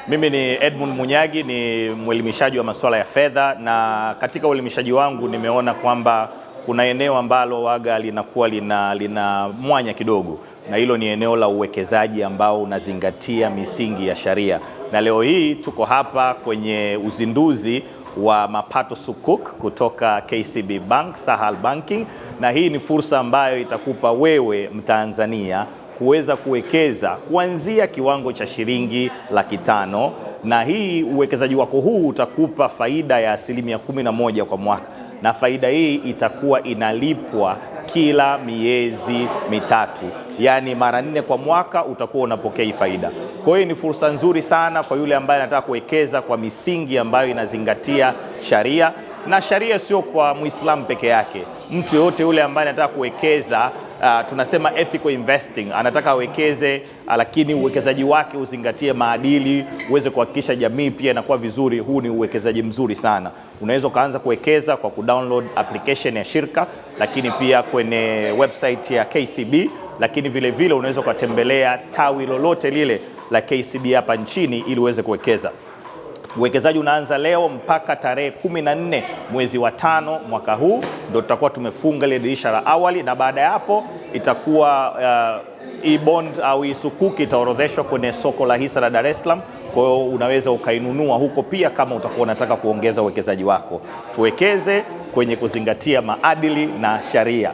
Mimi ni Edmund Munyagi, ni mwelimishaji wa masuala ya fedha, na katika uelimishaji wangu nimeona kwamba kuna eneo ambalo waga linakuwa lina mwanya kidogo, na hilo ni eneo la uwekezaji ambao unazingatia misingi ya sharia. Na leo hii tuko hapa kwenye uzinduzi wa mapato sukuk kutoka KCB Bank, Sahal Banking, na hii ni fursa ambayo itakupa wewe Mtanzania kuweza kuwekeza kuanzia kiwango cha shilingi 500,000, na hii uwekezaji wako huu utakupa faida ya 11% kwa mwaka, na faida hii itakuwa inalipwa kila miezi 3, yaani mara 4 kwa mwaka utakuwa unapokea hii faida. Kwa hiyo ni fursa nzuri sana kwa yule ambaye anataka kuwekeza kwa misingi ambayo inazingatia sharia, na sharia sio kwa Muislamu peke yake. Mtu yoyote yule ambaye anataka kuwekeza, tunasema ethical investing, anataka awekeze, lakini uwekezaji wake uzingatie maadili, uweze kuhakikisha jamii pia inakuwa vizuri. Huu ni uwekezaji mzuri sana. Unaweza ukaanza kuwekeza kwa kudownload application ya shirika, lakini pia kwenye website ya KCB, lakini vile vile unaweza ukatembelea tawi lolote lile la KCB hapa nchini ili uweze kuwekeza. Uwekezaji unaanza leo mpaka tarehe 14 mwezi wa 5 mwaka huu, ndio tutakuwa tumefunga ile dirisha la awali, na baada ya hapo itakuwa e-bond au e-sukuk itaorodheshwa kwenye soko la hisa la Dar es Salaam. Kwa hiyo unaweza ukainunua huko pia kama utakuwa unataka kuongeza uwekezaji wako. Tuwekeze kwenye kuzingatia maadili na sharia.